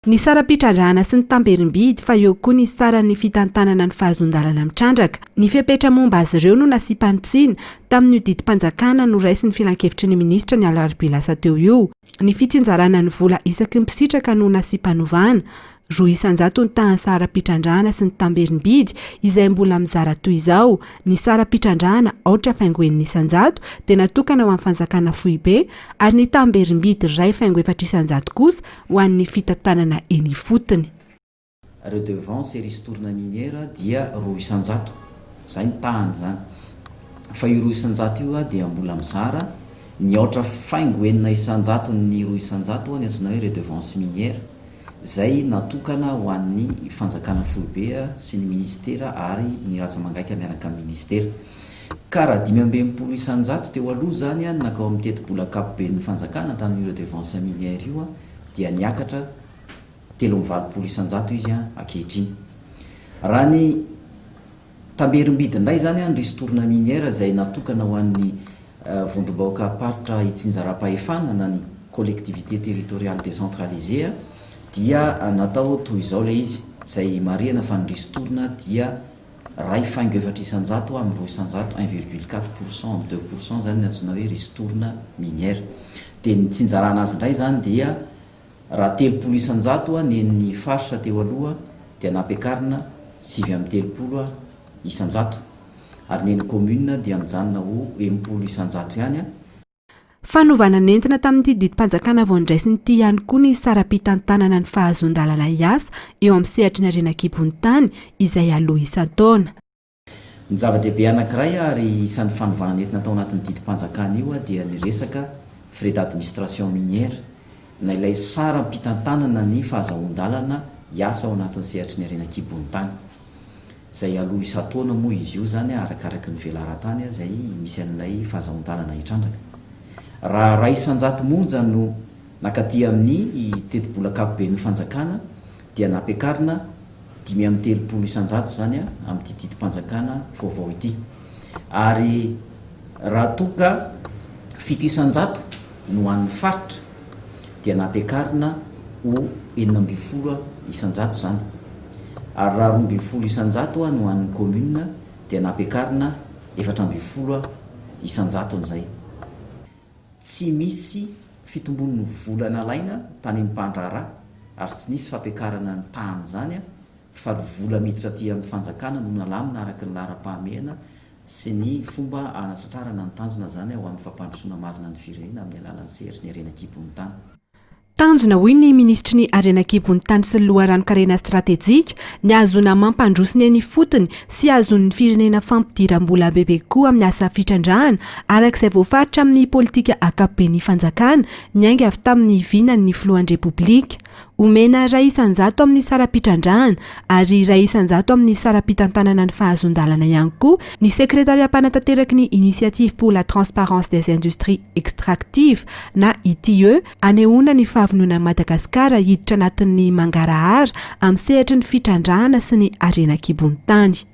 Ny saram-pitrandrahana sy ny tamberim-bidy fa eo koa ny saran'ny fitantanana ny fahazoan-dalana mitrandraka. Ny fepetra momba azy ireo no nasiam-panitsiana tamin'io didim-panjakana noraisin'ny filankevitry ny minisitra ny alarobia lasa teo io. Ny fitsinjarana ny vola isaky ny mpisitraka no nasiam-panovana. 2% ny tahan'ny saram-pitrandrahana sy ny tamberim-bidy izay mbola mizara toy izao, ny saram-pitrandrahana 0.6% dia natokana ho an'ny fanjakana foibe ary ny tamberim-bidy 1.4% kosa ho an'ny fitantanana eny ifotony. Redevance et ristourne minière dia 2%, izay ny tahany izany. Fa io 2% io dia mbola mizara ny 0.6% ny 2% ny antsoina hoe redevance minière, izay natokana ho an'ny fanjakana foibe sy ny minisitera ary ny ratsa-mangaika miaraka amin'ny minisitera. Ka raha 65% teo aloha izany ny nankao amin'ny tetibola ankapoben'ny fanjakana tamin'io redevance minière io dia niakatra 83% izy ankehitriny. Raha ny tamberim-bidy indray izany ny ristourne minière izay natokana ho an'ny vondrom-bahoakam-paritra itsinjaram-pahefana na ny collectivité territoriale décentralisée dia natao toy izao ilay izy, izay marihana fa ny ristourne dia 1.4% amin'ny 2%, 1,4% amin'ny 2% izany ny antsoina hoe ristourne minière. Dia ny tsinjarana azy indray izany dia raha 30% nen'ny faritra teo aloha dia nampiakarina 39% ary nen'ny commune dia mijanona ho 60% ihany. Fanovana nentina tamin'ity didim-panjakana vao noraisina ity ihany koa ny saram-pitantanana ny fahazoan-dalana hiasa eo amin'ny sehatry ny harena an-kibon'ny tany izay aloa isan-taona. Ny zava-dehibe anankiray ary isan'ny fanovana nentina tao anatin'ny didim-panjakana io dia ny resaka frais d'administration minière na ilay saram-pitantanana ny fahazahoan-dalana hiasa ao anatin'ny sehatry ny harena an-kibon'ny tany. Izay aloa isan-taona moa izy io izany arakaraky ny velaran-tany izay misy an'ilay fahazahoan-dalana hitrandraka. Raha 1% monja no nankaty amin'ny tetibola ankapoben'ny fanjakana dia nampiakarina 35% izany amin'ity didim-panjakana vaovao ity. Ary raha toa ka 7% no an'ny faritra dia nampiakarina ho 16% izany. Ary raha 12% no an'ny commune dia nampiakarina 14 isan-jatony izay. Tsy misy fitombon'ny vola nalaina tany amin'ny mpandraharaha ary tsy nisy fampiakarana ny tahan'izany fa ny vola miditra aty amin'ny fanjakana no nalamina araka ny laharam-pahamehana sy ny fomba hanatratrarana ny tanjona izany ho amin'ny fampandrosoana marina ny firenena amin'ny alalan'ny sehatry ny harena an-kibon'ny tany. Tanjona, hoy ny minisitry ny Harena an-kibon'ny tany sy ny loharanon-karena stratejika, ny hahazoana mampandroso ny eny ifotony sy hahazoan'ny firenena fampidiram-bola bebe kokoa amin'ny asa fitrandrahana, araka izay voafaritra amin'ny politika ankapoben'ny fanjakana, niainga avy tamin'ny vinan'ny filohan'ny Repoblika. Omena 1% amin'ny saram-pitrandrahana ary 1% amin'ny saram-pitantanana ny fahazoan-dalana ihany koa ny sekretariat mpanatanteraky ny Initiative pour la transparence des industries extractives na ITIE hanehoana ny fahavononan'i Madagasikara hiditra anatin'ny mangarahara amin'ny sehatry ny fitrandrahana sy ny harena an-kibon'ny tany.